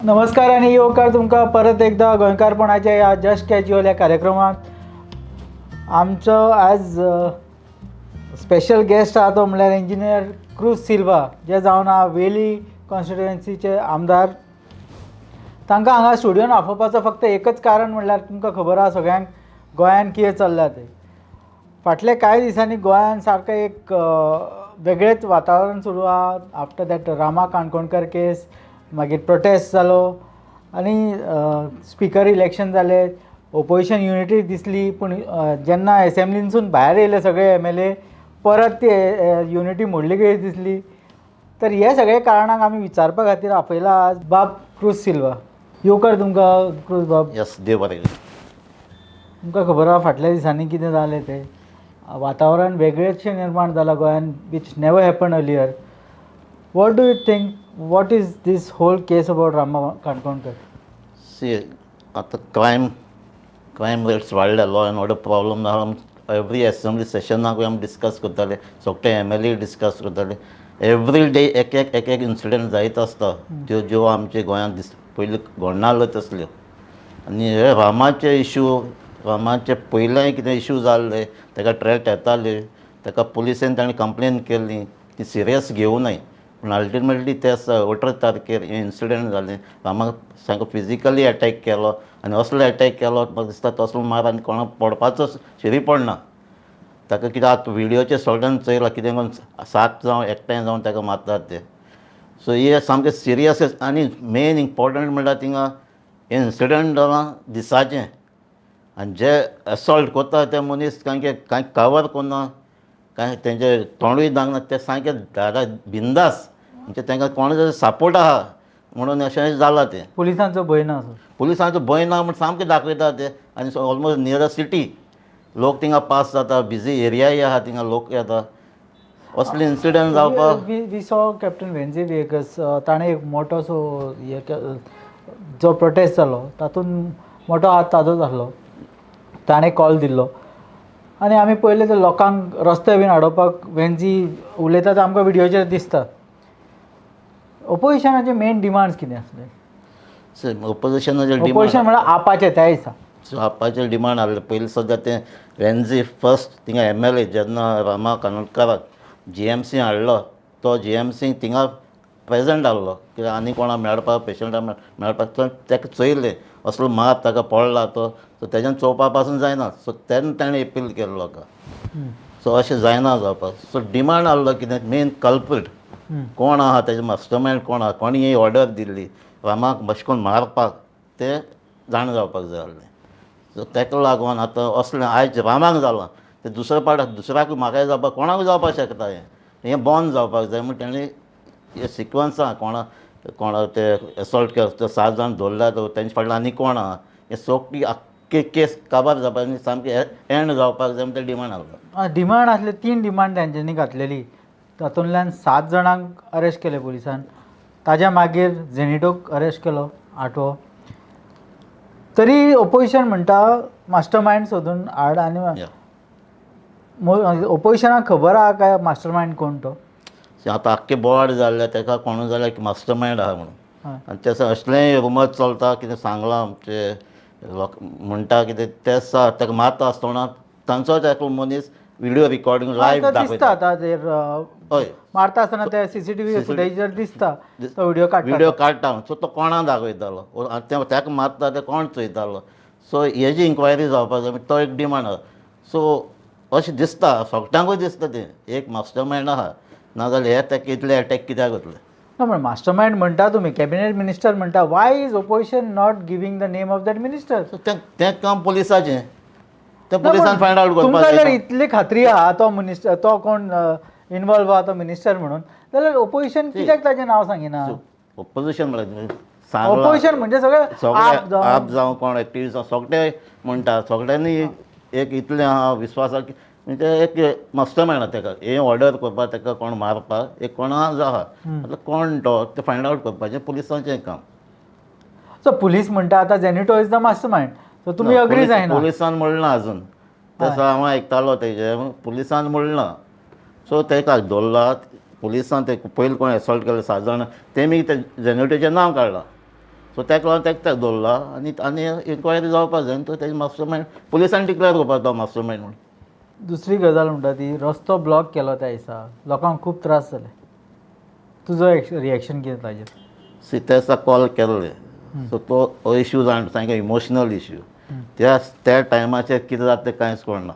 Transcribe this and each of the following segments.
नमस्कार आनी येवकार तुमकां परत एकदा गोंयकारपणाच्या ह्या जस्ट कॅज्युअल ह्या कार्यक्रमात. आमचो आज स्पेशल गेस्ट आहा तो म्हणल्यार इंजिनियर क्रूज सिल्वा, जे जावन आहा वेली कॉन्स्टिट्युएन्सीचे आमदार. तांकां हांगा स्टुडियोन आफोवपाचो फक्त एकच कारण म्हणल्यार तुमकां खबर आहा सगळ्यांक गोंयान कितें चल्लां तें. फाटल्या कांय दिसांनी गोंयान सारकें एक वेगळेंच वातावरण सुरू आहा. आफ्टर that Rama Kankonkar केस, मागीर प्रोटेस्ट जालो आनी स्पिकर इलेक्शन जालें. ओपोजिशन युनिटी दिसली, पूण जेन्ना एसेंब्लीनसून भायर येयले सगळे एमएलए, परत ती युनिटी मोडली कशी दिसली. तर हे सगळे कारणाक आमी विचारपा खातीर आपयला आज बाब क्रूज सिल्वा. येवकार तुमकां क्रूज बाब. येस, देव बरें करूं. तुमकां खबर आहा फाटल्या दिसांनी कितें जालें तें. वातावरण वेगळेचशें निर्माण जालां गोंयान, which never happen earlier. What do you think, what is this whole case about Rama Kankonkar? See, आतां क्रायम रेट्स वाडल्या, लॉ एंड ऑर्डर प्रॉब्लम जाला. एवरी एसेंब्ली सेशनाकूय आमी डिस्कस करताले, सगळे एमएलए डिस्कस करताले. एवरी डे एक एक एक एक इन्सिडंट जायत आसता, त्यो ज्यो आमच्या गोंयांत दीस पयलीं घडनासल्यो तसल्यो. आनी हे रामाचे इशू, रामाचे पयलें कितें इशू जाल्ले, ताका ट्रेट येताले, ताका पुलिसेन ताणें कंप्लेन केल्ली, ती सिरियस घेवनाय. पूण अल्टिमेटली ते 18 तारखेर हें इन्सिडंट जालें. रामाक सामको फिजिकली एटॅक केलो आनी असलो एटॅक केलो, म्हाका दिसता तसलो मार आनी कोणाक पडपाचो शिरी पडना ताका. कित्याक आतां विडियोचेर सगळ्यान चोयलां, कितें करून सात जावं एकठांय जावन ताका मारतात ते. सो हे सामकें सिरियस. आनी मेन इम्पोर्टंट म्हणल्यार थिंगा हें इन्सिडंट जालां दिसाचें आनी जे असॉल्ट करता ते मनीस कांय कांय कवर करना, कांय तेंचे तोंडूय दागना, ते सामके दादा बिंदास. म्हणजे तांकां कोण सपोर्ट आहा म्हणून अशें जालां तें. पुलिसांचो भंय ना असो. पुलिसांचो भंय ना म्हण सामकें दाखयता ते. आनी ऑलमोस्ट नियर अ सिटी, लोक थिंगा पास जाता, बिजी एरियाय आहा, थिंगा लोक येता, असले इन्सिडंट जावपाक. We saw captain Venzy Viegas, ताणें एक मोठो सो हे जो प्रोटेस्ट जालो तातूंत मोठो हात ताजोच आसलो. ताणें कॉल दिल्लो आनी आमी पळयलें तर लोकांक रस्ते बीन आडोवपाक वेन्झी उलयता ते आमकां विडियोचेर दिसता. ओपोजिशनाचे मेन डिमांड्स कितें आसले? ओपोजिशनाचे ओपोजिशन डिमांड म्हळ्यार आपाचे त्या दिसा. सो आपाचे डिमांड आहले पयलीं सद्दां तें वेन्झी फर्स्ट थिंगा एमएलए जेन्ना रामा कानोडकाराक जीएमसी हाडलो, तो जीएमसी थिंगा प्रेजंट आहलो, कित्याक आनी कोणा मेळपाक, पेशंटाक मेळपाक तो ताका चोयलें, असलो मार ताका पडला तो. सो तेज्यान चोवपा पासून जायना. सो तेन्ना ताणें एपील केल्लो लोकांक. सो अशें जायना जावपाक. सो डिमांड आहलो कितें, मेन कल्प्रीट कोण आहा, तेजे मास्टरमायंड कोण आहा, कोणी ही ऑर्डर दिल्ली रामाक अशें करून मारपाक, तें जाणा जावपाक जाय आहलें. सो ताका लागून आतां असलें आयज रामाक जालां तें दुसरे पाट दुसऱ्याकूय म्हाकाय जावपाक, कोणाकूय जावपाक शकता. हें हें बंद जावपाक जाय म्हण तेणी हे सिक्वन्स आहा, कोणा कोणा ते असॉल्ट केलो, ते सात जाण धरल्या, तो तेंचे फाटल्यान आनी कोण आहा, हें सगळी आख्खी केस काबार जावपाक आनी सामकी एंड जावपाक जाय म्हण ते डिमांड आहलो. डिमांड आसले, तीन डिमांड तेंच्यांनी घातलेली. तातूंतल्यान सात जाणांक अरेस्ट केले पुलिसान. ताज्या मागीर झेनिटोक अरेस्ट केलो आठवो. तरी ओपोजिशन म्हणटा मास्टर मायंड सोदून हाड आनी ओपोजिशनाक खबर आहा काय मास्टर मायंड कोण तो? आतां आख्खे बोवाळ जाल्ले, ताका कोणूय जाल्यार मास्टर मायंड आहा म्हणून. आनी तें असलेंय रुमर चलता, कितें सांगलां आमचे लोक म्हणटा कितें तें आसा, ताका मारता आसतना तांचोच एकलो मनीस विडियो रिकॉर्डिंग लायव्ह दिसता दाखयता. आतां तेर मारता आसतना ते सीसीटीव्ही फुटेजीर दिसता, तो व्हिडियो काडटा. विडियो काडटा. सो तो कोणाक दाखयतालो आनी ते ताका मारता ते कोण चोयतालो? सो हेजी इन्क्वायरी जावपाक जाय, तो एक डिमांड आहा. सो अशें दिसता, सगळ्यांकूय दिसता तें एक मास्टर मायंड आहा, नाजाल्यार हे ताका इतले एटॅक कित्याक जातले? ना, पण मास्टर मायंड म्हणटा तुमी, कॅबिनेट मिनिस्टर म्हणटा, why is opposition not giving the name of that minister? So तें तें काम पुलिसाचें, तें पुलिसान फायंड आवट तुमकां करपाक जर जाय. इतली खात्री आहा तो मिनिस्टर, तो कोण इनवॉल्व आहा तो मिनिस्टर म्हणून, जाल्यार ओपोजिशन कित्याक ताजें नांव सांगिना? ओपोजिशन म्हळ्यार सांगलां. ओपोजिशन म्हणजे सगळे आप सगळे जावं. आप जावं कोण एक्टिविस्ट जावं, सगळे म्हणटा, सगळ्यांनी एक इतलें आहा विस्वास आहा की म्हणजे एक मास्टर मायंड ताका हे ऑर्डर करपाक, ताका कोण मारपाक एक कोणा आहा. आतां कोण तो तें फायंड आवट करपाचें पुलिसांचें काम. सो पुलीस म्हणटा आतां Zenito is the mastermind, so तुमी अग्री जायना? पुलिसान म्हणलां अजून तसो हांव आयकतालो तेजें, पुलिसान म्हणलां. सो ताका धरला पुलिसान, ते पयलीं कोण एसॉल्ट केले सात जाणां, तेमी ते झेनिटोचें नांव काडलां. सो ताका लागून ताका दवरला आनी आनी इन्क्वायरी जावपा जाय आनी तो तेजे मास्टर मायंड पुलिसान डिक्लेर करपा तो मास्टर मायंड म्हणून. दुसरी गजाल म्हणटा ती रस्तो ब्लॉक केलो त्या दिसा, लोकांक खूब त्रास जाले. तुजो रिएक्शन कितें ताजेर? सी, त्या दिसा कॉल केल्ले, सो तो हो इश्यू जाण सामको इमोशनल इश्यू. त्या त्या टायमाचेर कितें जाता तें कांयच कळना.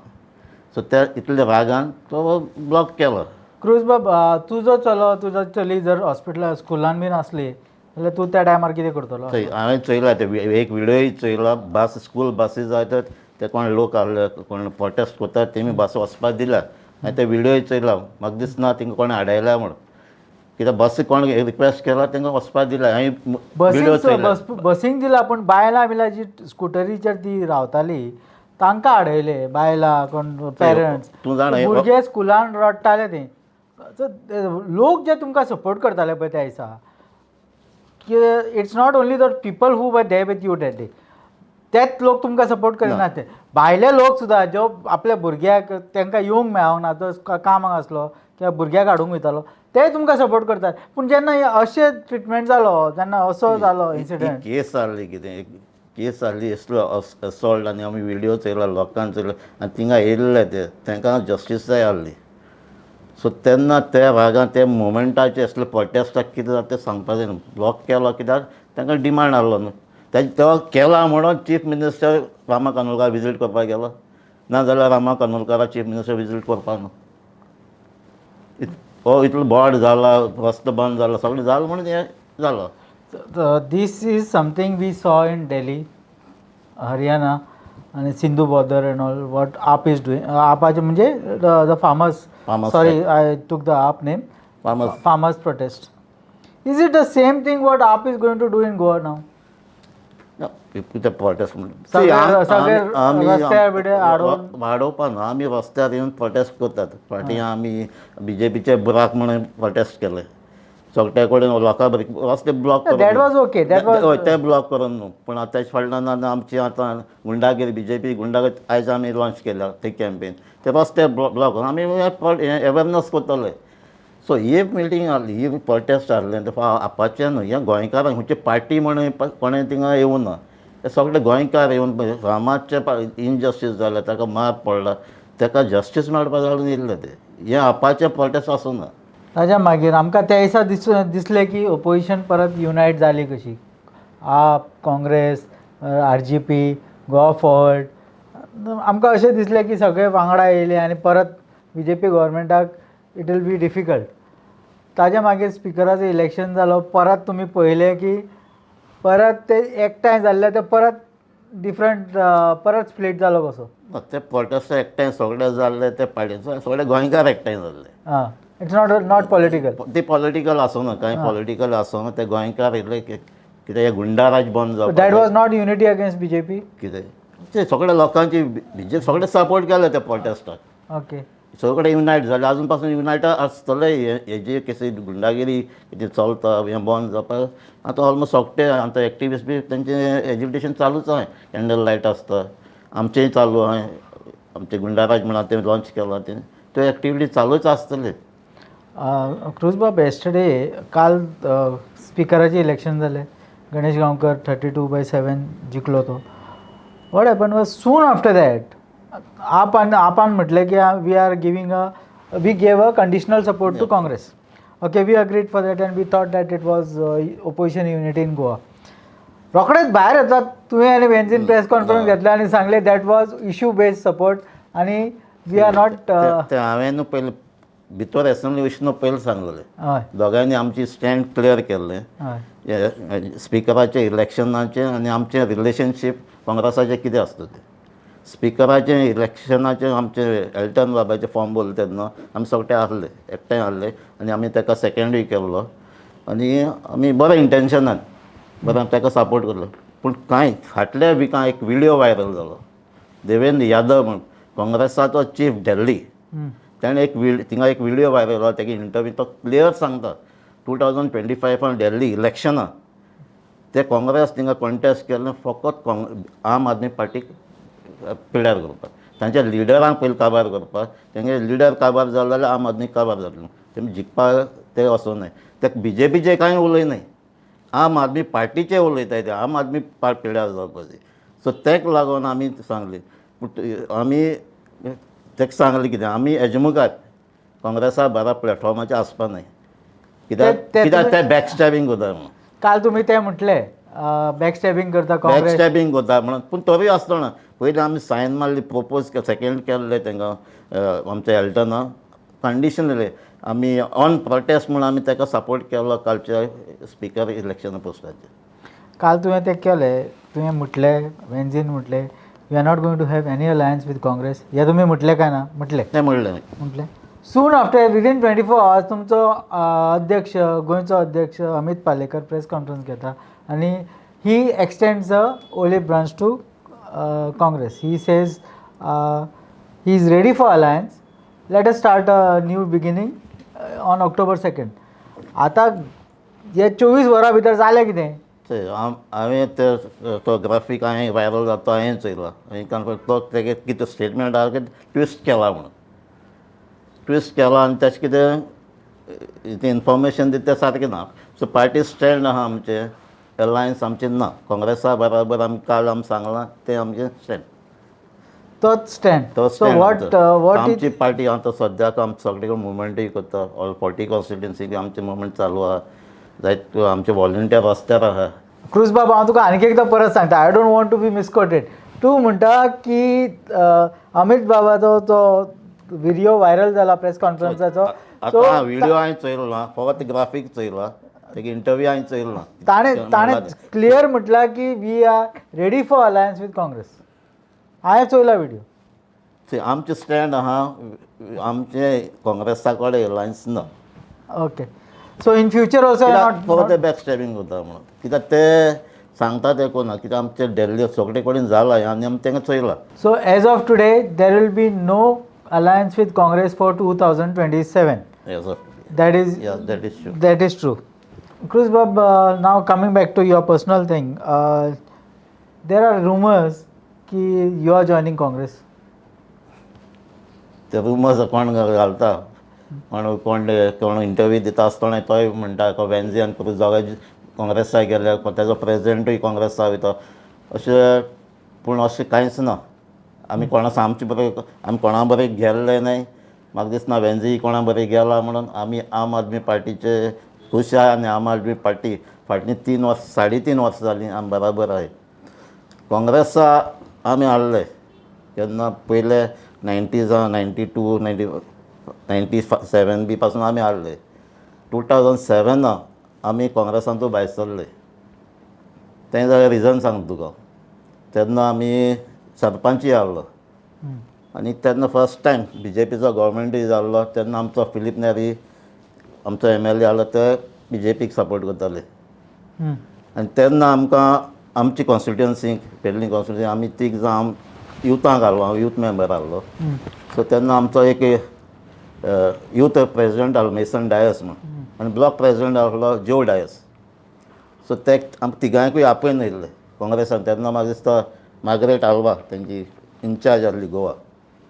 सो त्या इतल्या रागान तो ब्लॉक केलो. क्रूज बाब, तुजो चलो, तुजो चली जर हॉस्पिटलान स्कुलान बीन आसली जाल्यार तूं त्या टायमार कितें करतलो? थंय हांवें चोयला ते एक विडियोय चोयला. बस, स्कूल बसी जाय तर ते कोण लोक आहले, कोण प्रोटेस्ट करतात, तेमी बस वचपाक दिल्या. हांवें ते विडियोय चोयला. म्हाका दिसना तिंका कोणें आडयल्या म्हूण, कित्याक बसी कोण रिक्वेस्ट केला तांकां वचपाक दिल्या. हांवें विडियो बसींक चोयला. बस बसींक दिला, पूण बायलां बिलां जी स्कुटरीचेर ती रावताली तांकां आडयले. बायलां कोण पेरंट्स, तूं जाणा भुरगे स्कुलान रडटाले ते. सो लोक जे तुमकां सपोर्ट करताले पळय त्या दिसा, की it's not only the people who were there with you that day, तेच लोक तुमकां सपोर्ट करिना, ते भायले लोक सुद्दां जो आपल्या भुरग्याक तांकां येवंक मेळना, तो कामाक आसलो किंवा भुरग्याक हाडूंक वयतालो, ते तुमकां सपोर्ट करतात. पूण जेन्ना हे अशें ट्रिटमेंट जालो, जेन्ना असो जालो ही इन्सिडंट, केस आहली, कितें एक केस आहली असलो असॉल्ट, आनी आमी विडियो चोयला, लोकांक चोयला आनी थिंगा येयल्ले ते, तांकां जस्टीस जाय आहली. सो तेन्ना त्या रागान त्या मुमेंटाचे असले प्रोटेस्टाक कितें जाता तें सांगपाक जायना. ब्लॉक केलो कित्याक तांकां डिमांड आहलो न्हू. तेजे तो केला म्हणून चीफ मिनिस्टर रामा कानोलकार विजीट करपाक गेलो, ना जाल्यार रामा कानोलकारा चीफ मिनिस्टर विजीट करपाक न्हू. हो इतलो बोड जाला, रस्तो बंद जाला, सगळें जालें म्हणून हें जालो. This is something we saw in Delhi, Haryana आनी Sindhu border and all what AAP is doing. आपाचे म्हणजे the farmers. Farmers. Sorry, I took the AAP name. Farmers. Farmers protest. Is it the same thing what AAP is going to do in Goa now? कितें protest? सगळे रस्त्यार बिड्यार आडोवन. वाडोवपा न्हू, आमी रस्त्यार येवन protest करतात. फाटीं आमी बीजेपीचे बुराक म्हणून प्रोटेस्ट केले सगळे कडेन, लोकां रस्ते block. That was okay, that was- हय, ते ब्लॉक करून न्हू, पूण आतां तेज फाटल्यान आमची आतां गुंडागिरी, बीजेपी गुंडागिरी आयज आमी लॉन्च केल्या ती कॅम्पेन. ते रस्ते ब्लॉक करून आमी अवेरनस करतले. सो ही मिटींग आहली, ही प्रोटेस्ट आहलें ते आपाचें न्हू, हें गोंयकारांक खंयची पार्टी म्हणून कोणें थिंगा येवना. हे सगळे गोंयकार येवन रामाचें इनजस्टीस जालें, ताका मार पडला, ताका जस्टीस मेळपा जाय म्हणून येयल्ले ते. हें आपाचें प्रोटेस्ट आसूं ना. ताज्या मागीर आमकां त्या दिसा दिसलें की ओपोजिशन परत युनायट जाली कशी. आप, काँग्रेस, आरजीपी, गोवा फॉरवर्ड, आमकां अशें दिसलें की सगळे वांगडा येयले आनी परत BJP गव्हर्मेंटाक it will be difficult. ताज्या मागीर स्पिकराचो इलेक्शन जालो, परत तुमी पळयलें की परत ते एकठांय जाल्ले ते परत डिफरंट, परत स्प्लीट जालो कसो. ना, ते प्रोटेस्ट एकठांय सगळे जाल्ले ते पार्टीचे सगळे गोंयकार एकठांय जाल्ले. आं, it's not not political. ते पॉलिटिकल आसूं ना, कांय पॉलिटिकल आसूं ना. ते गोंयकार येयले कितें हे गुंडाराज बंद that जावपाक. Was not unity against BJP. कितें ते सगळे लोकांची बीजेपी सगळे सपोर्ट केले त्या प्रोटेस्टाक. सगळे युनायट जाले, आजून पासून युनायट आसतले. हे हेजे केसी गुंडागिरी कितें चलता हें बंद जावपाक आतां ऑलमोस्ट सगळे आतां एक्टिविस्ट बी तेंचें एजिटेशन चालूच आहा. कॅन्डल लायट आसता, आमचेंय चालू आहा. आमचें गुंडाराज म्हणा तें लॉन्च केलां, तें त्यो एक्टिविटी चालूच आसतले. क्रूज बाब, येस्टरडे, काल स्पिकराचें इलेक्शन जालें. गणेश गांवकर 32 by 7 जिखलो तो. What happen was, soon after that आपान आपान म्हटलें की we are giving a we gave a conditional support to Congress. Okay, we agreed for that and we thought that it was opposition unity in Goa. रोखडेच भायर येतात तुवें आनी वेन्झीन press conference घेतले आनी सांगलें that was issue based support आनी we are not. ते हांवें न्हू पयलीं भितर एसेंब्ली वचून पयलीं सांगलेलें. दोगांयनी आमची स्टँड क्लियर केल्लें. स्पिकराचें इलेक्शनाचें आनी आमचें रिलेशनशीप काँग्रेसाचें कितें आसता तें. स्पिकराचें इलेक्शनाचें आमचें एल्टन बाबाचें फॉर्म भरलें तेन्ना आमी सगळे आहले, एकठांय आहले आनी आमी ताका सेकेंडूय केल्लो आनी आमी बरें इंटेन्शनान बरें ताका सपोर्ट केल्लो. पूण कांय फाटल्या विका एक विडियो व्हायरल जालो, देवेंद्र यादव म्हण काँग्रेसाचो चीफ दिल्ली, ताणें एक थिंगा एक विडियो व्हायरल जालो. तेगे इंटरव्यू तो क्लियर सांगता, 2025 दिल्ली इलेक्शनां ते काँग्रेस थिंगा कॉन्टेस्ट केल्लें फकत आम आदमी पार्टीक पिड्यार करपाक, तांच्या लिडरांक पयलीं काबार करपाक. तेंगे लिडर काबार जालो जाल्यार आम आदमी काबार जातलो, तेमी जिखपाक ते वचोनाय. ते बीजेपीचे कांय उलयनाय. आम आदमी पार्टीचे उलयताय ते, आम आदमी पिड्यार जावपाची. सो तेक लागून आमी सांगली, पूण आमी तेका सांगलें कितें, आमी हेजे मुखार काँग्रेसा बारा प्लॅटफॉर्माचेर आसपा न्हय, कित्याक कित्याक ते बॅकस्टॅबिंग करता म्हणून. काल तुमी तें म्हटलें, बॅकस्टॅबिंग करता काँग्रेस. बॅकस्टॅबिंग करता म्हणून. पूण तरूय आसतना पयलीं आमी सायन मारली, प्रपोज सेकेंड केल्ले तांकां, आमच्या एल्टना कंडिशन दिलें आमी ऑन प्रोटेस्ट म्हूण आमी ताका सपोर्ट केलो कालच्या स्पिकर इलेक्शना पोस्टाचेर. काल तुवें तें केलें, तुवें म्हटलें, वेन्झीन म्हटलें, we are not going to have any alliance with Congress, हें तुमी म्हटलें काय ना म्हटलें? तें म्हणलें. म्हटलें. Soon after, within 24 hours, तुमचो अध्यक्ष, गोंयचो अध्यक्ष अमित पालेकर प्रेस कॉन्फरन्स घेता आनी he extends a olive branch to Congress. He says he is ready for alliance, let us start a new beginning on October 2. आतां हे 24 वरां भितर जालें कितें? चोय, हांवें ते तो ग्राफीक हांवें व्हायरल जाता तो हांवें चोयला आनी कारण तो तेगे कितें स्टेटमेंट आहा की ट्विस्ट केला म्हणून, ट्विस्ट केला आनी तेशें कितें तें इन्फॉर्मेशन दिता तें सारकें ना. सो पार्टी स्टँड आहा आमचें, अलायन्स आमचें ना काँग्रेसा बराबर. आमी काल आमी सांगलां तें आमचें स्टँड. तोच स्टँड. तो so stand. What what is आमची पार्टी आतां सद्याक आमी सगळे कडेन मुवमेंटूय करता. ऑल 40 कॉन्स्टिट्युन्सी आमचें मुवमेंट चालू आहा, जायत आमचे वॉलंटियर रस्त्यार आहा. क्रूज बाब, हांव तुका आणखी एकदां परत सांगता, I don't want to be misquoted. तूं म्हणटा की अमित बाबाचो तो व्हिडियो व्हायरल जाला प्रेस कॉन्फरन्साचो. सो आतां व्हिडियो हांवें चोयलो ना, फकत ग्राफीक चोयला, तेगे इंटरव्यू हांवें चोयलो ना. ताणें ताणें क्लियर म्हटलां की we are ready for alliance with Congress. हांवें चोयला व्हिडियो. See, आमचें स्टँड आहा, आमचें काँग्रेसा कडेन अलायन्स ना. Okay, so in future also? कित्याक फकत ते बॅक स्टॅबिंग करता म्हणून, कित्याक ते सांगता ते कोणा, कित्याक आमचे दिल्ली सगळे कडेन जाला आनी आमी तांकां चोयला. So as of today there will be no alliance with Congress for 2027? Yes. That is Yes, that is true. That is true. Cruz Bob, now coming back to your personal thing, there are rumors ki you are joining Congress. ते rumours कोण घालता, कोण कोण कोण interview दिता आसतना तोय म्हणटा, वेन्झी आनी क्रूज दोगांय काँग्रेसाक गेले, तेजो प्रेजिडेंटूय काँग्रेसा वयता अशें. पूण अशें कांयच ना. आमी कोणा आमचे बरोबर, आमी कोणा बरोबर गेल्ले न्हय. म्हाका दिसना वेन्झी कोणा बरोबर गेला म्हणून. आमी आम आदमी पार्टीचे खूश आहा आनी आम आदमी पार्टी फाटलीं 3 वर्सां, 3.5 वर्सां जालीं आमी बराबर आहाय. काँग्रेसा आमी हाडले केन्ना पयले नायन्टीजां, 92, 90, 97 बी पासून आमी हाडले. 2007 आमी काँग्रेसांतू भायर सरले. तें जाल्यार रिजन सांगता तुका. तेन्ना आमी सरपंचूय आहलो आनी तेन्ना फर्स्ट टायम बीजेपीचो गव्हर्मेंटूय जाल्लो. तेन्ना आमचो फिलीप नेरी आमचो एमएलए आहलो, ते बीजेपीक सपोर्ट करताले. आनी तेन्ना आमकां आमची कॉन्स्टिट्युएन्सी, वेर्लीं कॉन्स्टिट्युएन्सी, आमी तीग जाण युथांक आहलो. हांव यूथ मेंबर आहलो. सो तेन्ना आमचो एक यूथ प्रेजिडंट आहलो मेसन डायस म्हूण आनी ब्लॉक प्रेजिडंट आहलो ज्यो डायस. सो ते आमकां तिगांयकूय आपयन येयल्ले काँग्रेसान. तेन्ना म्हाका दिसता मार्गरेट आल्वा तेंची इन्चार्ज आहली गोवा.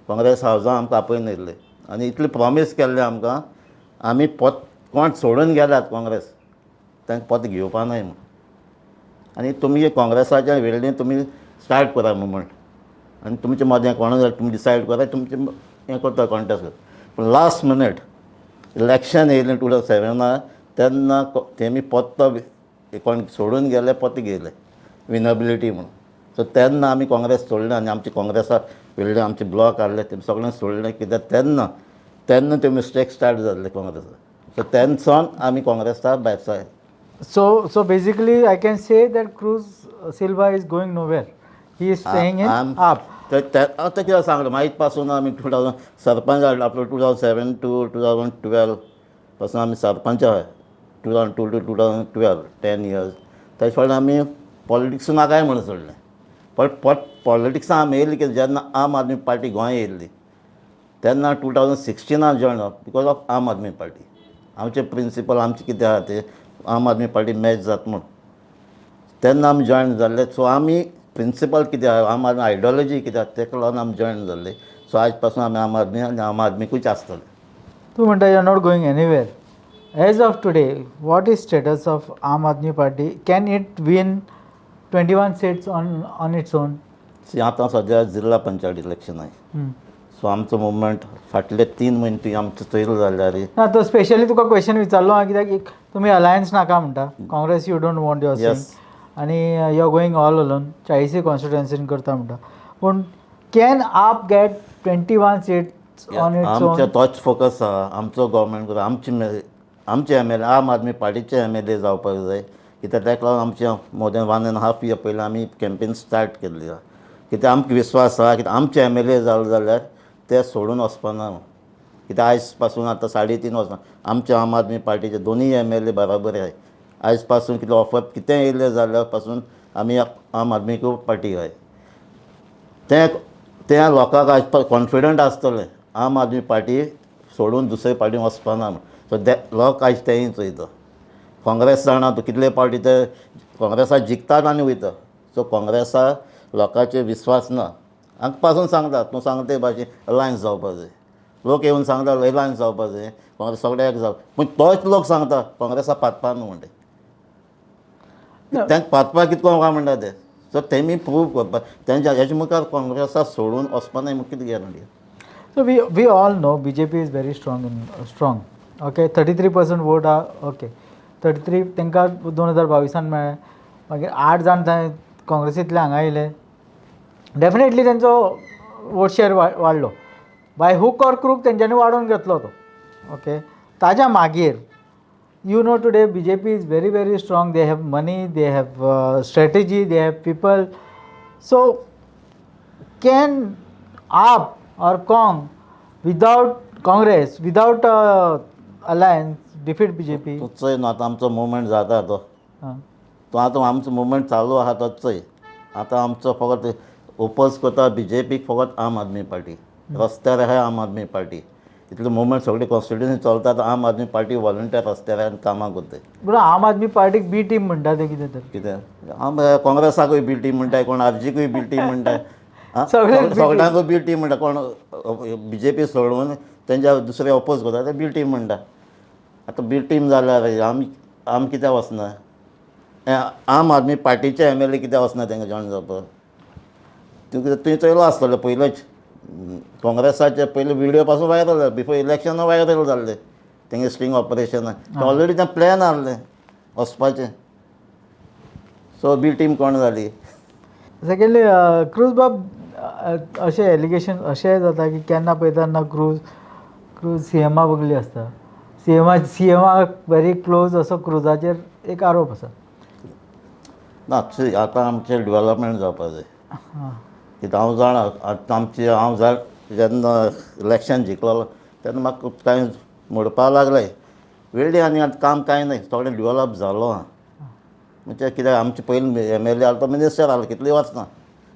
काँग्रेस हावजान आमकां आपयन येयल्ले आनी इतलें प्रॉमीस केल्लें आमकां, आमी पोत कोण सोडून गेल्यात काँग्रेस तांकां पोत घेवपा नाय म्हूण, आनी तुमी काँग्रेसाच्या वेर्लीं तुमी स्टार्ट करा मुवमेंट आनी तुमचे मदें कोण जाल्यार तुमी डिसायड करा, तुमचें हें करता, कॉन्टेस्ट करता. पूण लास्ट मिनट इलेक्शन येयलें 2007, तेन्ना तेमी पोत्तो कोण सोडून गेले पोत्ते घेयले विनेबिलिटी म्हणून. सो तेन्ना आमी काँग्रेस सोडलें आनी आमचे काँग्रेसाक व्हडले आमचे ब्लॉक आहले तेमी सगळें सोडलें, कित्याक तेन्ना तेन्ना त्यो मिस्टेक स्टार्ट जाल्ले काँग्रेसाक. सो तेन्ना सावन आमी काँग्रेसाक भायर सरले. So basically, I can say that Cruz Silva is going nowhere. He is staying in AAP. ते आतां कितें सांगलें, मागीर पासून आमी 2000 सरपंच जाले आपलो, 2007 to 2012 पासून आमी सरपंच आहाय. 2002 to 2012, 10 years. तेजे फाटल्यान आमी पॉलिटिक्स नाकाय म्हणून सोडलें. पण पॉलिटिक्सां आमी येयली की जेन्ना आम आदमी पार्टी गोंया येयल्ली तेन्ना 2016 जॉयन जालो, because of Aam Aadmi party. आमचे प्रिंसिपल, आमचें कितें आहा तें आम आदमी पार्टी मॅच जाता म्हूण तेन्ना आमी जॉयन जाल्ले. सो आमी प्रिंसिपल कितें आहा, आम आदमी आयडियोलॉजी कितें आहा, तेका लागून आमी जॉयन जाल्ले. सो आयज पासून आमी आम आदमी आनी आम आदमीकूच आसतले. तूं म्हणटा you are not going anywhere. As of today, what is status of Aam Aadmi Party? Can it win 21 seats on its own? See, आतां सद्या जिल्हा पंचायत इलेक्शन आहे. सो आमचो मुवमेंट फाटले 3 म्हयने तुवें आमचो चोयलो जाल्यार ना, तो स्पेशली तुका क्वेश्चन विचारलो हांवें कित्याक एक तुमी अलायन्स नाका म्हणटा, Congress you don't want your आनी you are going all alone, चाळीसूय कॉन्स्टिट्युएन्सीन करता म्हणटा, पूण can AAP get 21 seats on its आमचो ओन? तोच फोकस आहा. आमचो गव्हर्मेंट करून आमचे एमएलए, आम आदमी पार्टीचे एमएलए जावपाक जाय, कित्याक ताका लागून आमचे more than 1.5 year पयलीं आमी कॅम्पेन स्टार्ट केल्ली आहा. कित्याक आमकां विस्वास आहा कित्याक आमचे एमएलए जाले जाल्यार ते सोडून वचपाना. कित्याक आयज पासून आतां 3.5 वर्सां आमच्या आम आदमी पार्टीचे दोनूय एमएलए बराबर आहाय. आयज पासून कितें ऑफर कितें येयलें जाल्यार पासून आमी आम आदमी पार्टी आहाय. तें त्या लोकांक आयज कॉन्फिडंट आसतलें, आम आदमी पार्टी सोडून दुसरे पार्टी वचपाना म्हूण. सो ते लोक आयज तेंय चोयता. काँग्रेस जाणा तूं कितले पावटी ते काँग्रेसा जिखतात आनी वयता. सो काँग्रेसा लोकांचेर विस्वास ना. हांगा पासून सांगता, तूं सांगता ते भाशेन अलायन्स जावपा जाय. लोक येवन सांगता अलायन्स जावपा जाय, काँग्रेस सगळ्याक जाव, पूण तोच लोक सांगता काँग्रेसा पातपा न्हू म्हणटा. तांकां पातपा कितको काय म्हणटा ते. सो तेमी प्रूव करपाक तेंच्या हेच्या मुखार काँग्रेसा सोडून वचपा नाय म्हूण कितें guarantee? So we all know BJP is very strong in strong. Okay, 33% vote are okay. 33 तांकां 2022 मेळ्ळे, मागीर आठ जाण थंय काँग्रेसींतले हांगा येयले, डेफिनेटली तेंचो वोट शेअर वाडलो. बाय हूक ऑर क्रूक तेंच्यांनी वाडोवन घेतलो तो. ओके, ताज्या मागीर you know today BJP is very very strong. They have money, they have strategy, they have people. So can AAP or Cong without Congress, without alliance, defeat BJP? तूं चोय न्हू, आतां आमचो मुवमेंट जाता तो. तो आतां आमचो मुवमेंट चालू आहा तो चोय. आतां आमचो फकत ओपोज करता बीजेपीक फकत आम आदमी पार्टी. रस्त्यार आहा आम आदमी पार्टी. इतले मुवमेंट सगळे कॉन्स्टिट्युएन्सी चलता, आतां आम आदमी पार्टी वॉलंटियर रस्त्यार आनी कामां करताय. बरो, आम आदमी पार्टीक बी टीम म्हणटा ते कितें तर? कितें आम काँग्रेसाकूय बी टीम म्हणटाय, कोण आरजीकूय बी टीम म्हणटाय. आं, सगळ्यांक B team. सगळ्यांकूय बी टीम म्हणटा. कोण बीजेपी सोडून तेंच्या दुसरे ओपोज करता ते बी टीम म्हणटा. आतां बी टीम जाल्यार आमी आम कित्याक वचना? हें आम आदमी पार्टीचे एमएलए कित्याक वचना तांकां जॉयन जावपाक? तुवें कितें तुवें चोयलो आसतलो पयलेच काँग्रेसाचे पयले विडियो पासून व्हायरल, बिफोर इलेक्शन व्हायरल जाल्ले तेंगे स्टिंग ऑपरेशन. ऑलरेडी तें प्लॅन आहलें वचपाचें. सो बी टीम कोण जाली? सेकंडली, क्रूज बाब, अशें एलिगेशन अशें जाता की केन्ना पळयता तेन्ना क्रूज क्रूज सीएमा बगली आसता, सीएमाक व्हेरी क्लोज असो क्रुजाचेर एक आरोप आसा. ना, सी, आतां आमचें डेवलपमेंट जावपा जाय. कित्याक हांव जाणा, आतां आमची हांव जा जेन्ना इलेक्शन जिखलोलो तेन्ना म्हाका कांय म्हणपाक लागले वेळ्ळी आनी आतां काम कांय न्हय, सगळें डेवलप जालो आहा. म्हणजे कित्याक आमचे पयलीं एमएलए आसलो तो मिनिस्टर आसलो कितलीं वर्सां,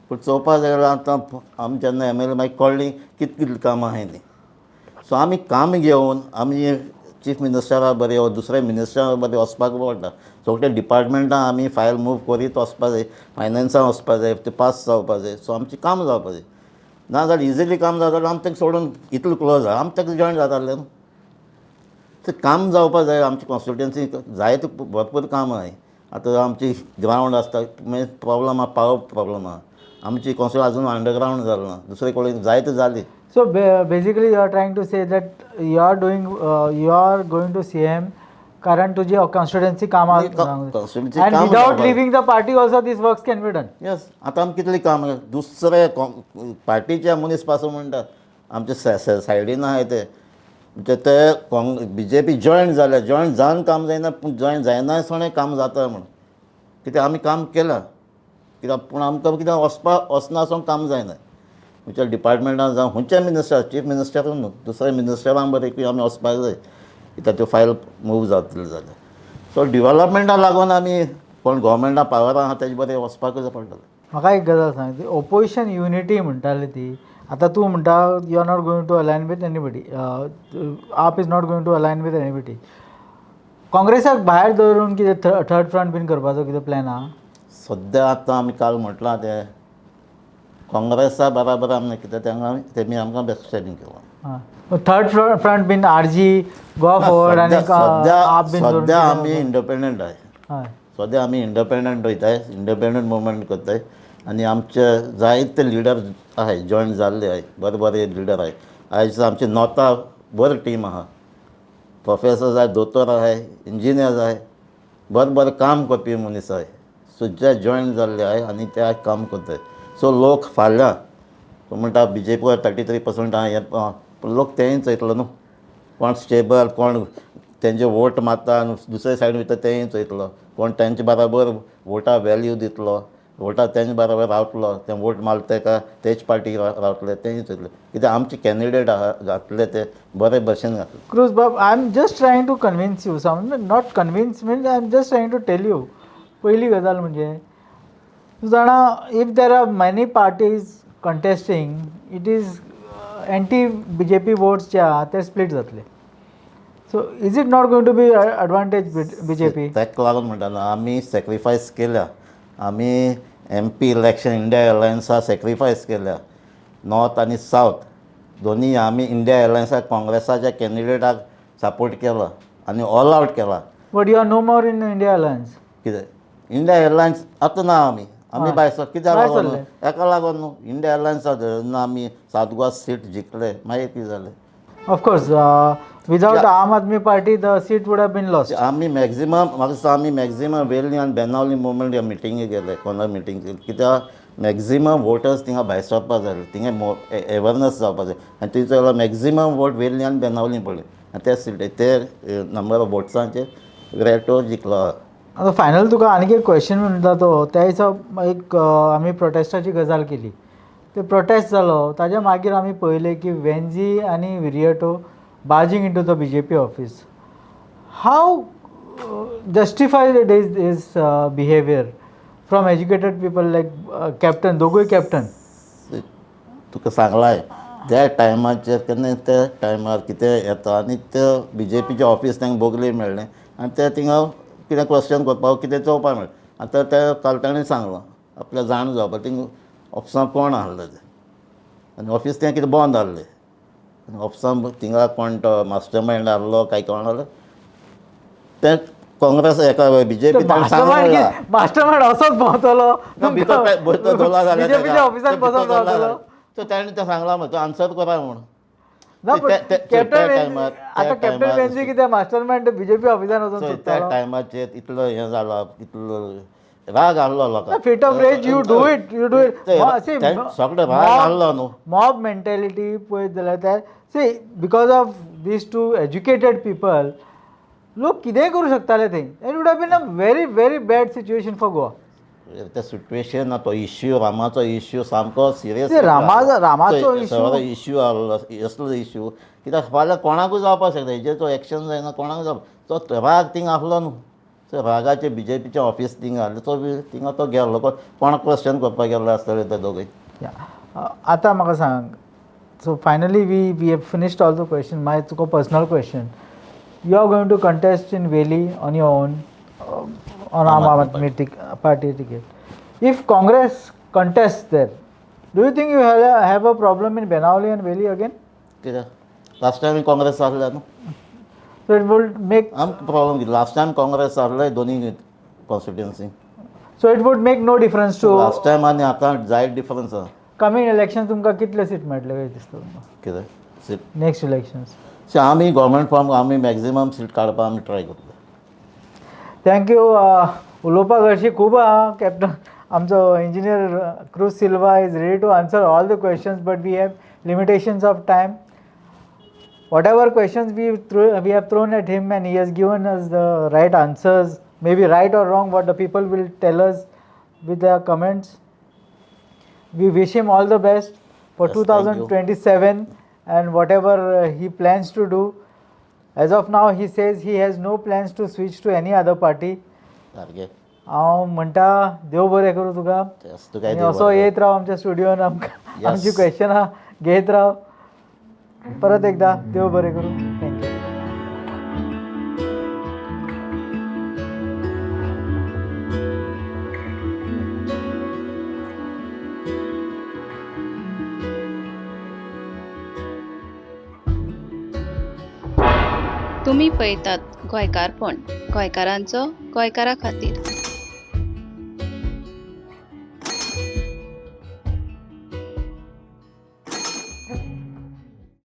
पूण चोवपा जाल्यार आतां आमी जेन्ना एमएलए मागीर कळ्ळी कित कितलीं कामां आहाय तीं. सो आमी काम घेवन आमी चीफ मिनिस्टरा बरें वा दुसऱ्या मिनिस्टरा बरें वचपाक पडटा. सगळे डिपार्टमेंटां आमी फायल मूव करीत वचपा जाय, फायनान्सान वचपा जाय, ते पास जावपा जाय. सो आमचें काम जावपा जाय. ना जाल्यार इजिली काम जाता जाल्यार आमी तांकां सोडून, इतलो क्लोज आहा आमी ताका जॉयन जाताले न्हू. तें काम जावपा जाय. आमची कॉन्स्टिट्युएन्सी जायते भरपूर काम आहाय. आतां आमची ग्रावंड आसता, मागीर प्रॉब्लम आहा, पावर प्रॉब्लम आहा. आमची कॉन्स्टिट्युएन्सी अजून अंडरग्रावंड जालें ना, दुसरे कडेन जायते जाली. So basically you are trying to say that you are going to CM कारण तुजी कॉन्स्टिट्युएन्सी कामां constituency and कामां विदाउट जावपाक. Leaving the party also this works can be done. Yes, आतां आमी कितलीं कामां दुसरे पार्टीचे मनीस पासून म्हणटात आमचे सायडीन आहाय ते, म्हणजे ते बीजेपी जॉयन जाले, जॉयन जावन काम जायना, पूण जॉयन जायना आसतना काम जाता म्हूण. कित्याक आमी काम केलां, कित्याक पूण आमकां कित्याक वचपा वचना आसून काम जायना. खंयच्या डिपार्टमेंटान जावं खंयच्या मिनिस्टर, चीफ मिनिस्टर न्हू, दुसऱ्या मिनिस्टरां बरें आमी वचपाक जाय, कित्याक त्यो फायल मूव जातली जाल्यार. सो डिवलपमेंटा लागून आमी कोण गोवोरमेंटा पावर आहा तेजे बरें वचपाकूच पडटलें. म्हाका एक गजाल सांग, ती ओपोजिशन युनिटी म्हणटाली ती आतां तूं म्हणटा you are not going to align with anybody, AAP is not going to align with anybody. काँग्रेसाक भायर दवरून कितें थर्ड फ्रंट बीन करपाचो कितें प्लॅन आहा? सद्या आतां आमी काल म्हटलां तें काँग्रेसा बराबर आमी कित्याक तेंका तेमी आमकां बेस्ट स्टँडींग केलां. आं. थर्ड फ्रंट बीन आरजी गोवा फॉरवर्ड आनी सद्या आप बीन जोडून सद्या कितें आमी इंडिपेंडंट आहाय. हय. सद्या आमी इंडिपेंडंट वयताय, इंडिपेंडंट मुवमेंट करताय आनी आमचे जायते लिडर आहाय, जॉयन जाल्ले आहाय, बरे बरे लिडर आहाय. आयज आमची नॉर्था बरी टीम आहा, प्रोफेसर्स आहाय, दोतोर आहाय, इंजिनियर्स आहाय, बरें बरें काम करपी मनीस आहाय. सो जे जॉयन जाल्ले आहाय आनी ते आयज काम करताय. सो लोक फाल्यां तूं म्हणटा बीजेपी 33% आहा हें पूण लोक तेंय चोयतलो न्हू, कोण स्टेबल, कोण तेंचे वोट मारता आनी दुसरे सायडीन वयता तेंय चोयतलो, कोण तेंचे बराबर वोटा वेल्यू दितलो, वोटा तेंचे बराबर रावतलो, ते वोट मारता तेका तेच पार्टी रावतले तेंय चोयतले. कित्याक आमचे कॅन्डिडेट आहा घातले ते बरे भशेन घातले. क्रूज बाब, I am just trying to convince you, some not convince means I am just trying to tell you. पयली गजाल म्हणजे तूं जाणा, if there are many parties contesting, it is anti BJP votes जे आहा ते स्प्लीट जातले. So is it not going to be advantage BJP? ताका लागून म्हणटा न्हू आमी सॅक्रिफायस केल्या, आमी एमपी इलेक्शन इंडिया अलायन्सा सॅक्रिफायस केल्या, नॉर्थ आनी सावथ दोनी आमी इंडिया अलायन्साक काँग्रेसाच्या कॅन्डिडेटाक सपोर्ट केला आनी ऑल आवट केला. But you are no more in India Alliance. कितें इंडिया एअरलायन्स आतां ना, आमी आमी भायर सर कित्याक भायर लागून सरले. हेका लागून न्हू इंडिया अलायन्सा जेन्ना आमी साउथ गोवा सीट जिखले मागीर कितें जालें. Of course without Aam Aadmi Party the seat would have been lost. आमी मॅक्झिमम म्हाका दिसता आमी मॅक्झिमम वेर्ली आनी बेनावली मुवमेंट ह्या मिटिंगे गेले, कॉर्नर मिटींग कित्याक मॅक्झिमम वोटर्स थिंगा भायर सरपा जाय, थिंगा एवेरनस जावपा जाय आनी थंय जाल्यार मॅक्झिमम वोट वेर्ली आनी बेनावली पडले आनी ते सिटी ते नंबर ऑफ वोट्सांचेर रेटो जिखलो. आतां फायनल तुका आनीक एक क्वेश्चन म्हणटा तो त्या दिसा एक आमी प्रोटेस्टाची गजाल केली, ते प्रोटेस्ट जालो ताज्या मागीर आमी पळयलें की वेन्जी आनी Viriato barging into the BJP office. How justified is this behaviour from educated people like captain, दोगूय कॅप्टन? तुका सांगलां त्या टायमाचेर केन्ना त्या टायमार कितें येता आनी ते बीजेपीचें ऑफीस तांकां बोगले मेळ्ळें आनी ते थिंगा कितें क्वेश्चन करपाक कितें चोवपाक मेळ्ळें. आतां ते काल ताणें सांगलां आपल्या जाण जावपाक थिंगा ऑफिसान कोण आहलो तें आनी ऑफीस तें कितें बंद आहलें आनी ऑफिसान थिंगा कोण तो मास्टर मायंड आहलो काय कोण आहलो तें काँग्रेस हेका बीजेपी ताणें सांगलां. मास्टर मायंड असोच भोंवतलो भितर भितर धरला जाल्यार बीजेपीच्या ऑफिसान बसोन भोंवतलो. सो ताणें तें सांगलां मरे, तो आन्सर करा म्हूण. ना पण त्या टायमार आतां कॅप्टन वेन्जी कितें मास्टर मायंड बीजेपी ऑफिसान वचून त्या सोदतालो. टायमाचेर इतलो हें जाला, इतलो राग आहलो लोकांक. Fit of rage you do it, you do it. सगळो राग आहलो न्हू. मॉब मेंटेलिटी पळयत जाल्यार ते see because of these two educated people लोक कितेंय करूं शकताले थंय. It would have been a very very bad situation for Goa. ते सिट्युएशन तो इश्यू रामाचो इश्यू सामको सिरियस. ते रामाचो issue- issue आहलो असलो इश्यू कित्याक फाल्यां कोणाकूय जावपाक शकता, हेजेर तो एक्शन जायना कोणाकूय जावपा. तो राग थिंगा आहलो न्हू, तो रागाचे बीजेपीचें ऑफीस थिंगा आहलें, तो थिंगा तो गेल्लो कोण क्वेश्चन करपाक गेल्लो आसतले ते दोगूय. आतां म्हाका सांग, so finally we have finished all the question. मागीर तुका personal question, you are going to contest in Veli on your own on Aam Aadmi Party ticket. If Congress contest there, do you think you have a problem in Benaulim and Veli again? कित्याक last time Congress आहले न्हू. So it would make आमकां problem कितें last time Congress आहले दोनी constituency. So it would make no difference to last time आनी आतां जायत डिफरन्स आहा. कमींग इलेक्शन तुमकां कितले सीट मेळटले काय दिसता तुमकां? कितें सीट नेक्स्ट इलेक्शन्स? सो आमी गव्हर्मेंट फॉर्म आमी मॅक्झिमम सीट काडपाक आमी ट्राय करता. Thank you. उलोवपाक हरशीं खूब आहा कॅप्टन आमचो engineer Cruz Silva is ready to answer all the questions, but we have limitations of time. Whatever questions we have thrown at him and he has given us the right answers, maybe right or wrong, what the people will tell us with their comments. We wish him all the best for Yes, thank you. 2027 and whatever he plans to do. As of now, he says he has no plans to switch to any other party. सारकें. हांव म्हणटा देव बरें करूं तुका. Yes, तुकाय आनी देव असो बरें. येयत राव आमच्या स्टुडियोन आमकां Yes. आमची क्वेश्चनां घेयत राव. परत एकदा देव बरें करूं. Thank you. तुमी पळयतात गोंयकारपण, गोंयकारांचो गोंयकारा खातीर.